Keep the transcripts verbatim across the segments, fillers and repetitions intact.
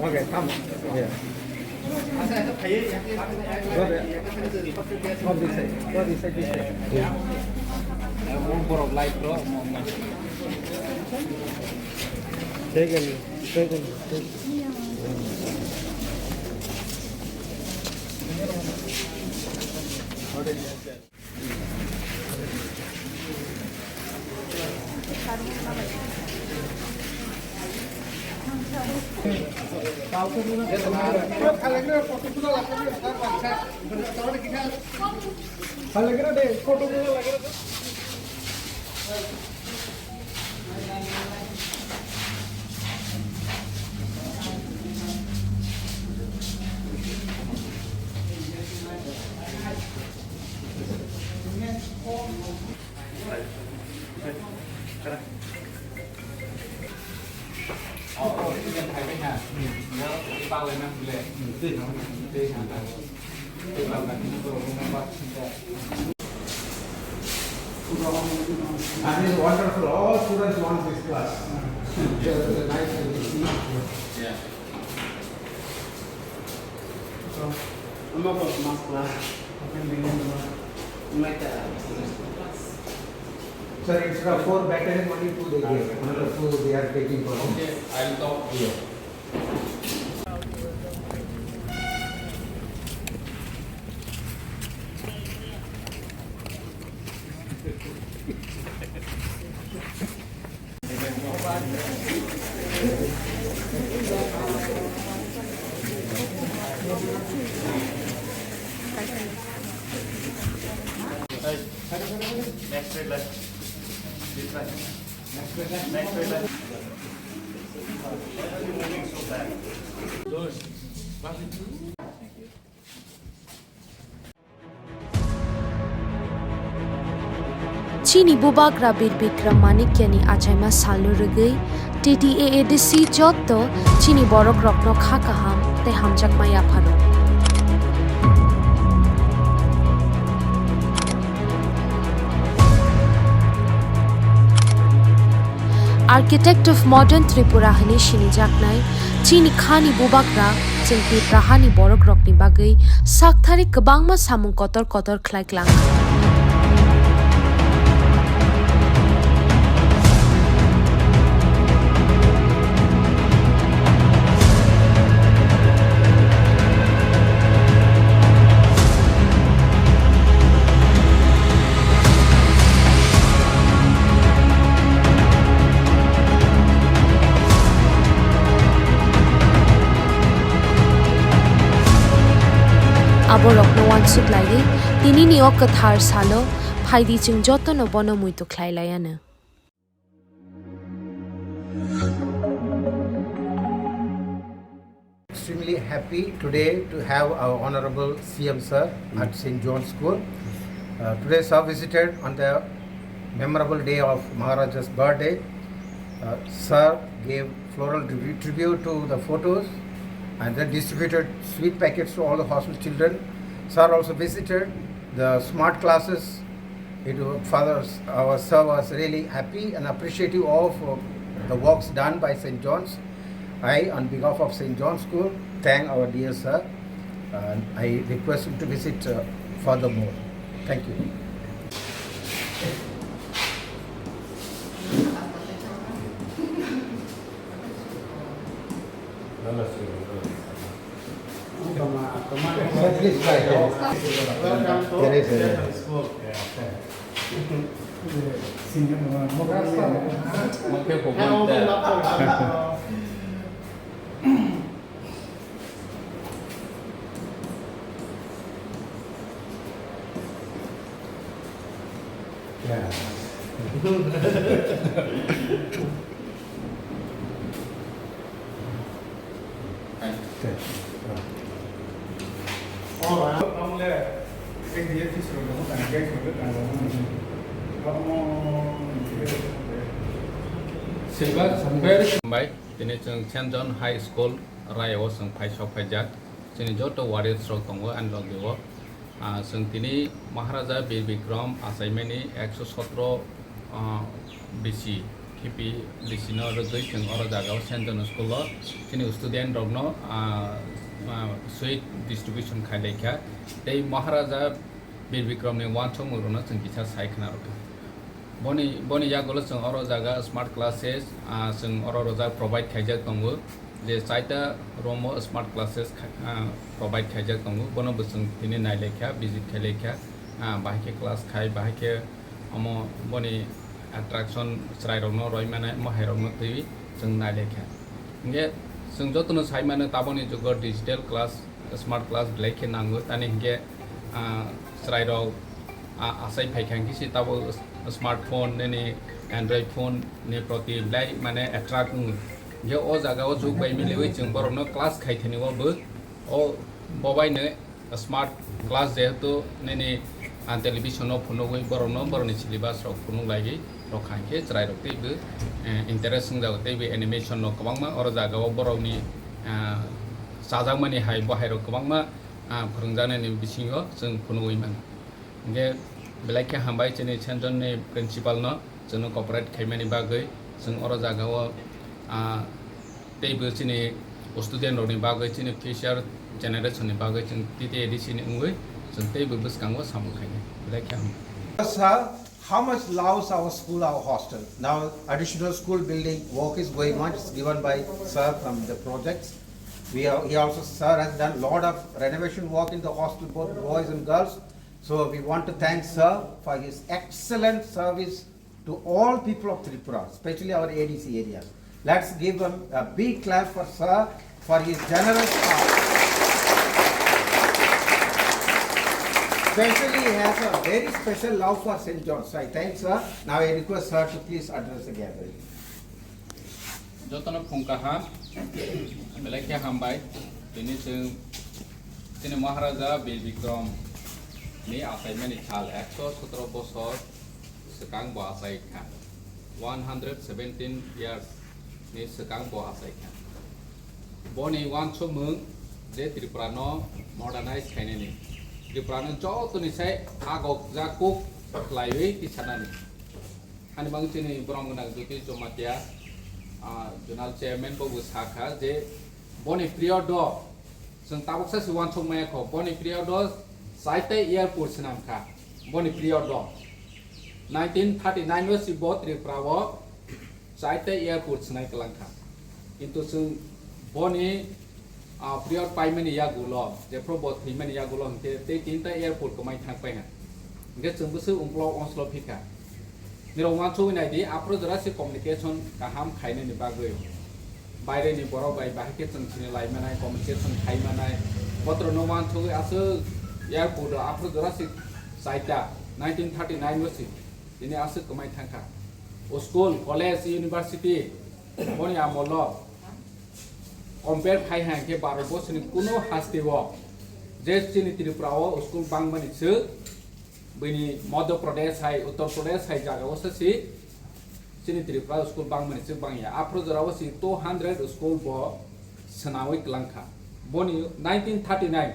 Okay, come. Yeah. Go there. Come this side. Go this side, this side. Yeah. Take a, take a, take a. That is wonderful. All students want this class. Nice to see. Yeah. So, I'm not going to mask class. Like, uh, Sir, instead of four battalion, only two they gave. Another two they are taking for. Okay, I'll talk to you. Next red line. This line. Next red line. Next red line. Why are you moving so fast? Good. Thank you. Chini bubagra Bir Bikram Manikyani achaima salno rwgwi T T A A D C jotto chini borokrokno kha kaham tei hamjakma yapharo. Architect of Modern Tripura hwnwi sinijaknai chini khani bubagra chwng Tiprahani borokrokni bagwi sakthari kwbangma samung kotor kotor khlai klang. Aborokno uansuk laiwi, tinini o kwthar salo phaidi chwng jotono bono muitu khlai lai anw. Extremely happy today to have our Honorable C M Sir at Saint John's School. Uh, today, sir visited on the memorable day of Maharaja's birthday. Uh, sir gave floral tribu-, tribute to the photos and then distributed sweet packets to all the hostel children. Sir also visited the smart classes. It wa-, Father, our sir was really happy and appreciative of, uh, the works done by Saint John's. I, on behalf of Saint John's School, thank our dear sir, and I request him to visit, uh, furthermore. Thank you. Welcome to Senior. Bai, tini chwng Saint John High School Raya o chwng phai sok phaijak. Chini joto warriors rok tongo ani logi o. Ah, chwng tini Maharaja Bir Bikram achaimani ekso sotro, ah, B C K P D C no rwgwi chwng oro jaga o Saint John School o chini student rokno, ah, ah, sweet distribution khai lai kha. Tei Maharaja Bir Bikram ni uansukmung rokno chwng kisa sai khna rwkha. Boni, boni yagulo chwng oro jaga smart classes, ah, chwng oro rojak provide khaijak tongo. Je chaita room o smart classes kha-, ah, provide khaijak tongo. Bono bo chwng tini nai lai kha, visit khai lai kha. Ah, bahai khe class khai, bahai khe omo boni attraction chwrai rokno roi mane, omo hai rokno twi chwng nai lai kha. Hinkhe chwng jotono sai mano taboni jugo digital class, smart class belai khe nango. Tani hinkhe, ah, chwrai rok, ah, achai phai kha hinkhe se tabok smartphone nini Android phone ni proti belai mane attract wngo. Hinkhe o jaga o jug bai miliwi chwng borokno class khai thani o bo, o bobaino smart class jehetu nini, ah, television o phunugwi borokno borokni syllabus rok phunuk laiwi rok kha hinkhe chwrai rok teibo, eh, interest wngjago teibo animation rok kwbangma oro jaga o borokni, ah, chajakmani hai bo hai rok kwbangma, ah, phwrwngjaknani bisingo chwng phunugwi mano. Hinkhe belai khe hambai chini Saint John ni principal no chwngno cooperate khaimani bagwi chwng oro jaga o, ah, teibo chini student rokni bagwi chini future generation ni bagwi chwng T T A D C ni wngwi chwng teibo bwskango samung khainai. Belai khe hambai. Sir, how much loves our school, our hostel? Now, additional school building work is going on. It's given by sir from the projects. We are, he also, sir has done lot of renovation work in the hostel, both boys and girls. So we want to thank sir for his excellent service to all people of Tripura, especially our A D C area. Let's give a, a big clap for sir for his generous heart. Especially, he has a very special love for Saint John. So I thank sir. Now I request sir to please address the gathering. Jotono phung kaham, belai khe hambai. Tini chwng chini Maharaja Bir Bikram ni achaimani sal ekso sotro bosor swkang bo achai kha. One hundred seventeen years ni swkang bo achai kha. Boni uansukmung je Tripura no modernize khainani, Tripura no jotoni sai agokjak kuk khlaiwi tisanani. Hani bang chini borom gwnang Jyoti Jamatia, ah, zonal chairman bo bo sakha je boni period o chwng tabuksa se uansuk maya kho, boni period o chaita airport swnam kha, boni period o nineteen thirty nine o si bo Tripura o chaita airport swnai kwlang kha. Kintu chwng boni, ah, period paimani yagulo, jephru bo thwimani yagulo hinkhe tei tinta airport kwmai thang pai ha. Hinkhe chwng bwswk ungklo onslo phikha. Nirok uansugwi naidi, aphuru jora se communication kaham khainani bagwi. Baireni borok bai bahai khe chwng sini lai manai, communication khai manai. Botrokno uansugwi aswk airport o aphuru jora se chaita, nineteen thirty nine o se tini aswk kwmai thang kha. O school, college, university, boni amolo compare khai ha hinkhe baro bosoni kuno hasteo je chini Tripura o school bangmani swk, bini Madhya Pradesh hai, Uttar Pradesh hai jaga o se si chini Tripura school bangmani swk bangya. Aphuru jora o si two hundred school bo swnawi kwlang kha. Boni nineteen thirty nine,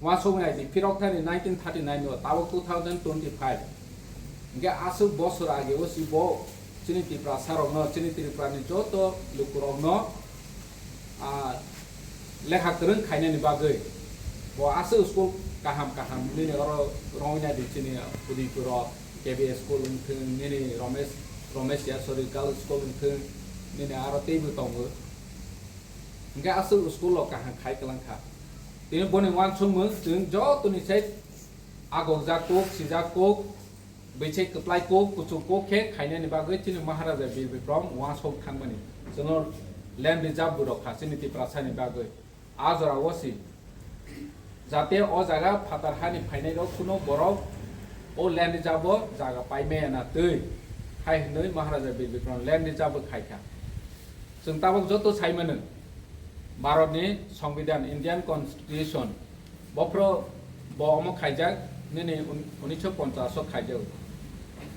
uansugwi naidi, phirok thani nineteen thirty nine o, tabuk two thousand twenty five. Hinkhe aswk bosor age o si bo chini Tiprasa rokno, chini Tripura ni joto lukurokno, ah, lekha kwrwng khainani bagwi bo aswk school kaham kaham nini oro rwngwi naidi, chini Udaipur o K B school wngthwng, nini Ramesh, Ramesh Yaswari Girls School wngthwng, nini aro teibo tongo. Hinkhe aswk school o kaham khai kwlang kha. Tini boni uansukmung chwng jotoni sai agokjak kuk, sijak kuk, bwsai kwplai kuk, kuchuk kuk khe khainani bagwi chini Maharaja Bir Bikram uansuk thangmani. Chwngno land reserve bo rwkha chini Tiprasani bagwi. A jora o si jate o jaga phatar hani phainai rok kuno borok o land reserve o jaga paimaya na twi hai hwnwi Maharaja Bir Bikram land reserve bo khai kha. Chwng tabuk joto sai mano, Bharatni Songbidan, Indian Constitution, bophro bo omo khaijak, nini un-, unisho ponchas o khaijak.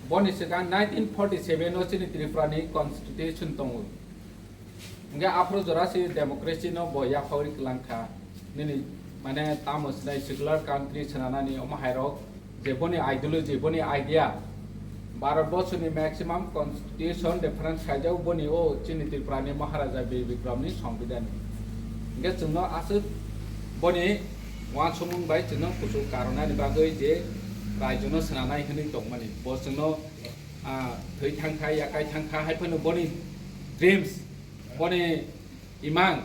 Boni swkang nineteen forty seven o chini Tripura ni Constitution tongo. Hingke aphuru jora se democracy no bo yaphaui kwlang kha. Nini mane tamo sinai secular country swnanani omo hai rok je boni ideology, boni idea, Bharat borsoni maximum constitution reference khaijak boni o chini Tripura ni Maharaja Bir Bikram ni Songbidan ni. Hingke chwngno aswk boni wansukmung bai chwngno kuchuk karonani bagwi je raijono swnanai hwnwi tongmani. Bo chwngno, ah, thwi thangkha, yakai thangkha, hai phano boni dreams, boni imang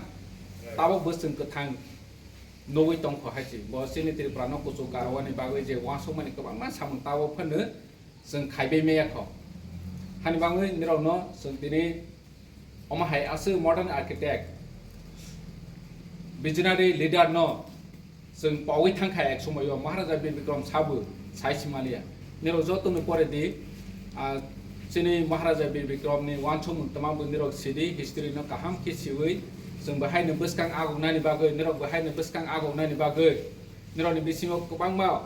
tabok bo chwng kwthang nugwi tongkho hai se. Bo chini Tripura no kuchuk karwani bagwi je wansukmani kwbangma samung tabok phano chwng khaibai maya kho. Hani bagwi nirokno chwng tini omo hai aswk modern architect, visionary leader no chwng pawi thangkha ek somoio Maharaja Bir Bikram sabo sai simaliya. Nirok joto no pore di, ah, chini Maharaja Bir Bikram ni wansukmung twma bo nirok sidi history no kaham khe siwi chwng bahai no bwskang agok nani bagwi, nirok bahai no bwskang agok nani bagwi nirok ni bisingo kwbangma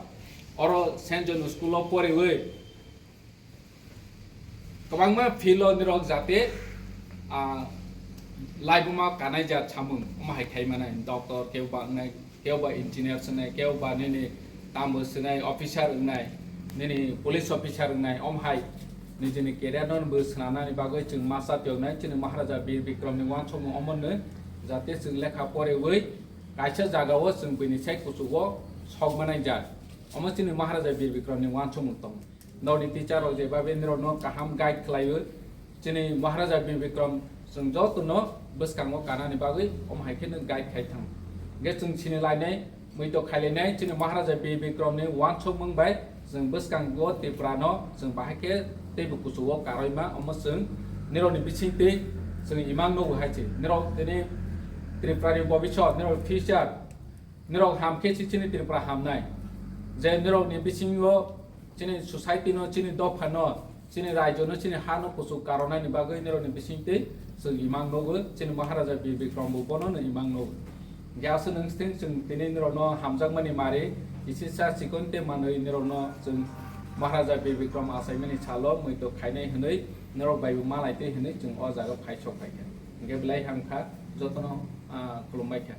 oro Saint John school o poriwi kwbangma field o nirok jate, ah, laibuma kanai jat samung omo hai khai manai, doctor kebo ba wngnai, kebo ba engineer swnai, kebo ba nini tambo swnai, officer wngnai, nini police officer wngnai, omo hai nijini career no bo swnamnani bagwi chwng masa tiyoknai chini Maharaja Bir Bikram ni wansukmung omo no jate chwng lekha poriwi kaisa jaga o chwng bini sai kuchugo sok manai jat. Omo chini Maharaja Bir Bikram ni wansukmung tongo. Nokni teacher rok je babe nirok no kaham guide khlaiwi, chini Maharaja Bir Bikram chwng joto no bwskango kanani bagwi omo hai khe no guide khai thang. Hingke chwng sini lainai, muitok khailainai, chini Maharaja Bir Bikram ni wansukmung bai chwng bwskango Tripura no chwng bahai khe teibo kuchugo karoi ma, omo chwng nirok ni bising twi chwng imang nogo hai se. Nirok tini Tripura ni bobisot, nirok future, nirok ham khe si chini Tripura hamnai. Je nirok ni bisingo chini society no, chini dopha no, chini raijo no, chini ha no kuchuk karonani bagwi nirok ni bising twi chwng imang nogo, chini Maharaja Bir Bikram bo bono no imang nogo. Hingke aswk nwng sting chwng tini nirok no hamjakmani mari, kisi sa chikon te manwi nirok no chwng Maharaja Bir Bikram achaimani salo muitok khainai hwnwi nirok bai bo malai twi hwnwi chwng o jaga phai sok phaikha. Hingke belai hamkha, jotono, ah, khulumbaikha.